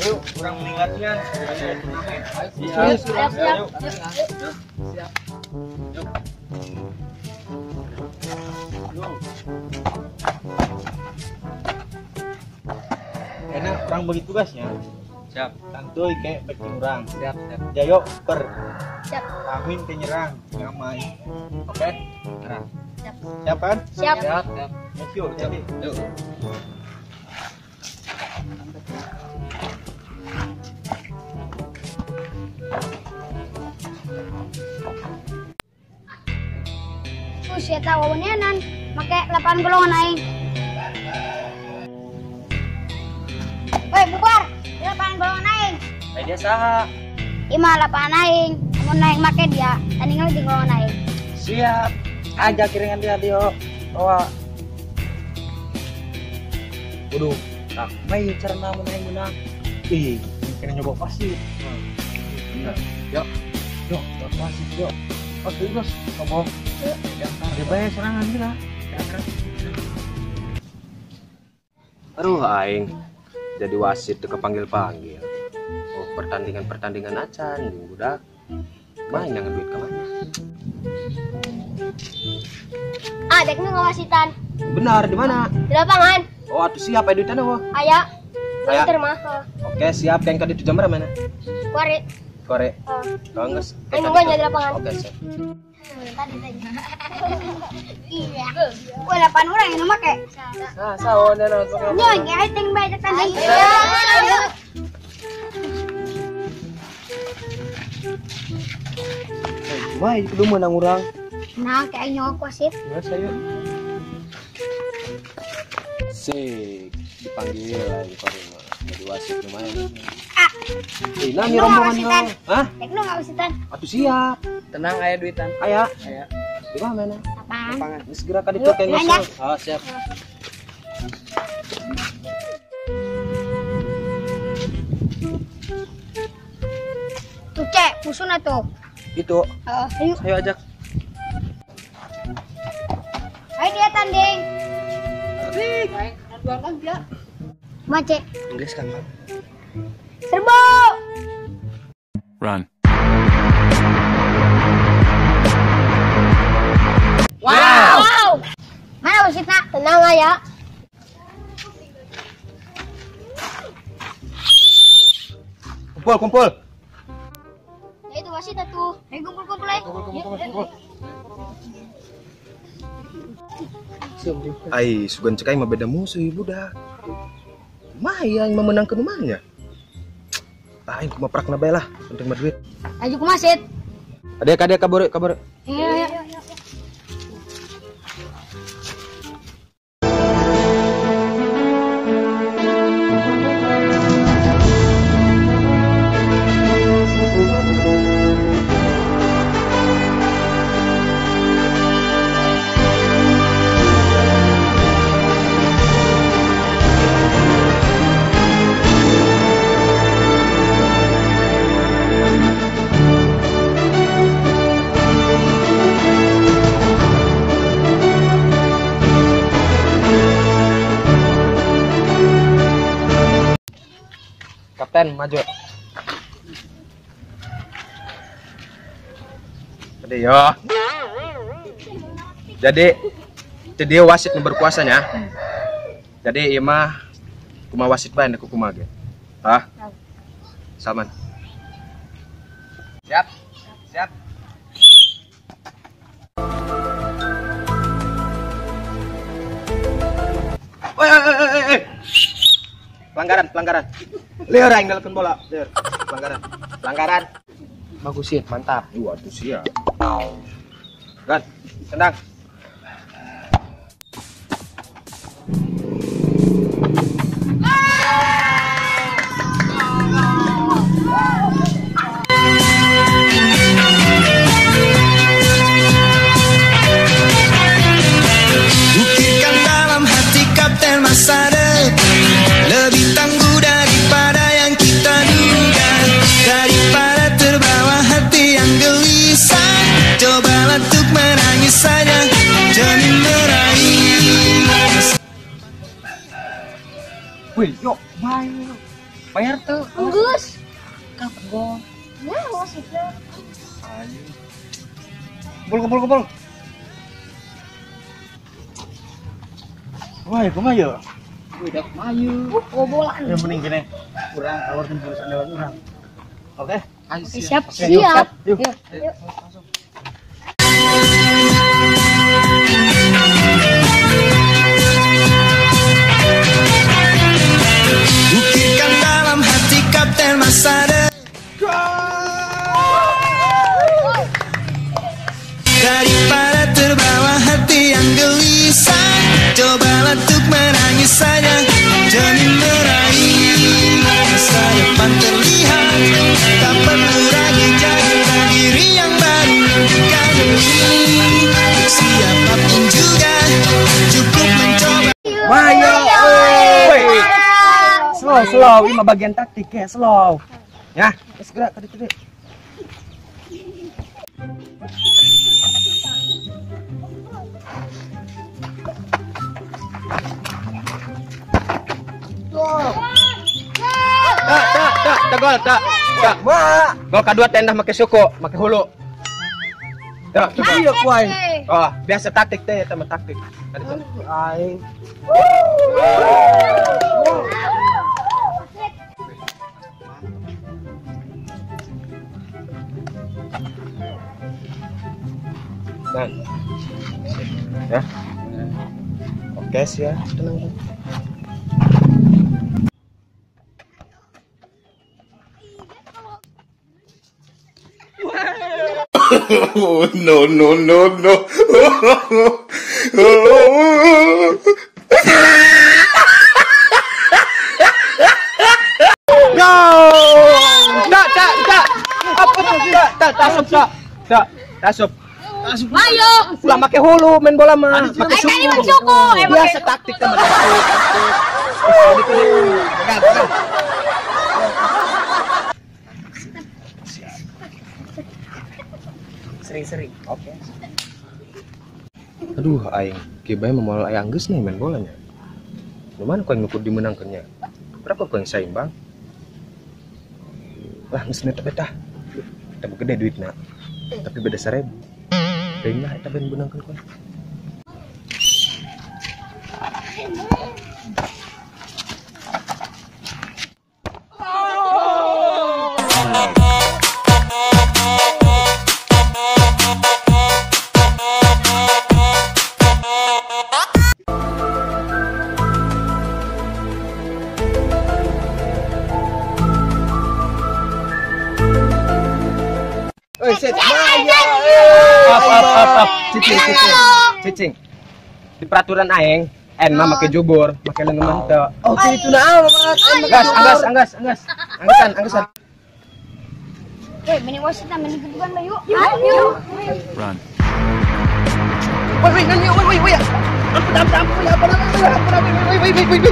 Ayo, kurang mending latihan. Siap. Siap, siap. Siap. Yuk. Yuk. Enak kurang bagi tugasnya. Siap. Santuy kayak back urang. Siap, siap. Jayo per. Siap. Amin ke nyerang, ngamai. Oke? Nyerang. Siap. Siap kan? Siap. Siap. Yuk, jadi. Yuk. Tuh si eta wawaneanan make lapangan golongan aing. Woi, bubar. Di lapangan golongan aing. Ai dia saha? Ieu mah lapangan aing. Mun aing make dia, tandingan jeung golongan aing. Siap. Aja kiringan dia dio. Bawa. Waduh, tak mai cara mun aing menang. Ih, kena nyoba wasit. Bener. Yuk. Yuk, wasit yuk. Oh, terus ngomong. Dia bayar serangan kita. Aduh aing jadi wasit tuh kepanggil-panggil. Oh, pertandingan-pertandingan acan jeung budak. Main yang duit ke mana? Ah, dek nu ngawasitan. Benar, di mana? Di lapangan. Oh, atuh siap aya duitana wah. Aya. Aya. Mah. Oke, siap yang tadi jam berapa mana? Kuare. Kore. Oh. Kalau geus. Aing nungguan di lapangan. Oke, siap. Tadi tanya. Iya. Wah, 8 orang yang make. Nah, saon ya langsung. Nyoy, nge ting bae tanding. Wah, itu menang urang. Nah, kayak nyok wasit. Ya, saya. Sik, dipanggil lagi kore mah. Jadi wasit lumayan. Ah. Eh, nani rombongan. Hah? Tekno enggak wasitan. Atuh siap. Tenang aya duitan. Aya. Aya. Di mana? Lapangan. Ini segera ka ditu kayak ngosol. Oh, siap. Tuh, Cek, musuhna tuh. Itu. Heeh, ayo. Ayo ajak. Ayo dia tanding. Aing kan dia. Mace. Inggris kan. Serbu. Run. Wow. Wow. Mana wasitna? Tenang aya. Kumpul, kumpul. Ya itu wasit atuh. Ayo kumpul-kumpul ayo. Kumpul. Ai, sugan cek aing mah beda musuh budak. Kumaha aing mah meunangkeun rumahnya? Ah, aing kumaha prakna bae lah, penting mah duit. Ayo kumaha sit? Adek adek kabur kabur. Iya, iya. Kapten maju. Jadi yo. Jadi wasit nu berkuasanya. Jadi ieu mah kumaha wasit bae ku kumaha ge. Hah? Salman. Siap. Siap. Oi, oi, oi, oi. Pelanggaran, pelanggaran. Lieur aing daleukeun bola. Lieur. Pelanggaran. Pelanggaran. Bagus sih, mantap. Waduh siap. Gan, tendang. Buktikan dalam hati kapten masa depan lebih tangguh daripada yang kita duga, daripada terbawa hati yang gelisah. Cobalah untuk menangis saja demi meraih. Wih, yuk, main. Bayar tuh. Geus. Kapan gol? Ya, wasitnya. Ayo. Kumpul. Wah, kumaha ya? Udah mayu. Bobolan. Yang penting gini, kurang awar jurusan lewat urang. Oke? Siap, siap. Yuk. Yuk. Buktikan dalam hati kapten masa depan. Daripada terbawa hati yang gelisah, cobalah untuk menangis saja demi meraih masa depan terlihat. Tak perlu lagi jaga diri yang baru kali. Siapapun juga cukup mencoba. Mayo. Slow, ini mah bagian taktik ya, slow. Ya, segera kade-kade. Tak, gol, tak. Gol kedua tendah make suku, make hulu. Tak, iya kuai. Oh, biasa taktik teh, eta mah taktik. Aing. Nah. Ya. Oke sih ya, tenang. Oh, no. Go! Tak. Apa tuh? Tak, tak. Tasup. Ayo. Ulah make hulu main bola mah. Make suku. Biasa taktik sama taktik. Pegang. Sering-sering. Oke. Aduh, aing kieu bae moal aya geus nih main bolanya. Lumayan kau yang ngukur dimenangkannya. Berapa kau yang seimbang? Lah, geus neta betah. Kita gede duitna. Tapi beda 1000. Deui mah eta ben benangkeun kau. Up. Cicing. Di peraturan aing, en mah make jubur, make leungeun mah teu. Oke, itu nah, Anggas. Anggasan. Woi, mending wasit mending gebukan yuk. Ayo. Run. Woi, woi. Ampun, ampun, woi.